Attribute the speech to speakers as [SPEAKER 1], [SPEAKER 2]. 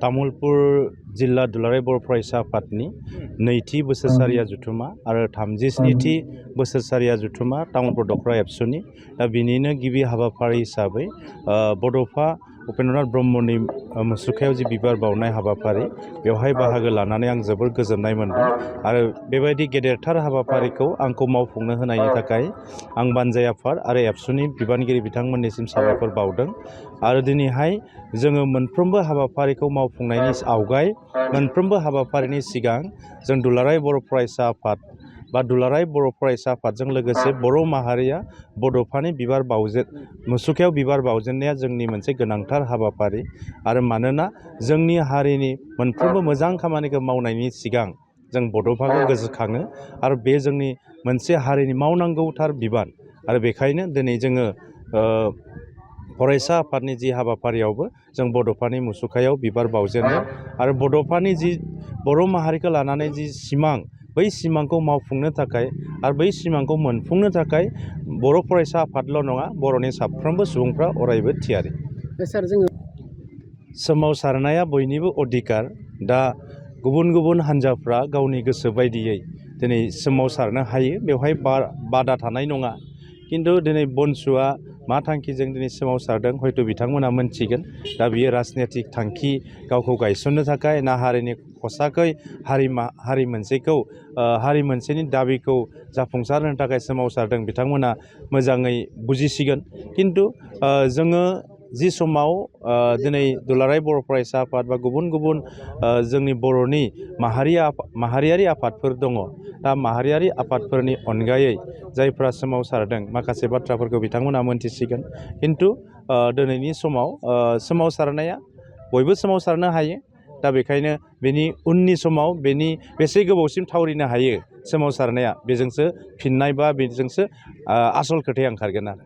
[SPEAKER 1] तामुलपुर जिल्ला दुलाराय बर' फरायसा आफादनि नैथि बोसोरसालिया जुथुमा आरो 37थि बोसोरसालिया जुथुमा तामुलपुर दखरा एबसुनि दा बिनिनो गिबि हाबाफारि हिसाबै बड'फा उपेन्द्रनाथ ब्रह्मनि मुसुखायाव जि बिबार बावनाय हाबाफारि बेवहाय बाहागो लानानै आं जोबोर गोजोननाय मोनदों आरो बेबायदि गेदेरथार हाबाफारिखौ आंखौ मावफुंनो होनायनि थाखाय आं बानजाय आफाद आरो एबसुनि बिबानगिरि बिथांमोननिसिम साबायखर बावदों आरो दिनैहाय जोङो मोनफ्रोमबो हाबाफारिखौ मावफुंनायनि आवगाय मोनफ्रोमबो हाबाफारिनि सिगां जों दुलाराय बर' फरायसा आफाद बा दुलाराय बर' फरायसा आफादजों लोगोसे बर' माहारिया बड'फानि बिबार मुसुखायाव बिबार बावजेननाया जोंनि मोनसे गोनांथार हाबाफारि आरो मानोना जोंनि हारिनि मोनफ्रोमबो मोजां खामानिखौ मावनायनि सिगां जों बड'फाखौ गोसोखाङो आरो बे जोंनि मोनसे हारिनि मावनांगौथार बिबान आरो बेखायनो दिनै जोङो फरायसा आफादनि जि हाबाफारियावबो जों बड'फानि मुसुखायाव बिबार बावजेनदों आरो बड'फानि जि बर' माहारिखौ लानानै जि सिमां बै सिमांखौ मावफुंनो थाखाय आरो बै सिमांखौ मोनफुंनो थाखाय बर' फरायसा आफादल' नङा बर'नि साफ्रोमबो सुबुंफ्रा अरायबो थियारि।
[SPEAKER 2] सार जोङो
[SPEAKER 1] सोमावसारनाया बयनिबो अधिकार दा गुबुन गुबुन हान्जाफ्रा गावनि गोसो बायदियै दिनै सोमावसारनो हायो बेवहाय बादा थानाय नङा किन्तु दिनै बनसुआ मा थांखिजों दिनै सोमावसारदों हयथ' बिथांमोना मोनथिगोन दा बियो राजनितिक थांखि गावखौ गायसननो थाखाय ना हारिनि खसाखै हारि मोनसेनि दाबिखौ जाफुंसार होनो थाखाय सोमावसारदों बिथांमोना मोजाङै बुजिसिगोन किन्तु जोङो जि समाव दिनै दुलाराय बर' फरायसा आफाद बा गुबुन गुबुन जोंनि बर'नि माहारियारि आफादफोर दङ दा माहारियारि आफादफोरनि अनगायै जायफ्रा सोमावसारदों माखासे बाथ्राफोरखौ बिथांमोना मोनथिसिगोन किन्तु दिनैनि समाव सोमावसारनाया बयबो सोमावसारनो हायो दा बेखायनो बेनि उननि समाव बेनि बेसे गोबावसिम थावरिनो हायो सोमावसारनाया बेजोंसो फिननाय बा बेजोंसो आसल खोथाया ओंखारगोन आरो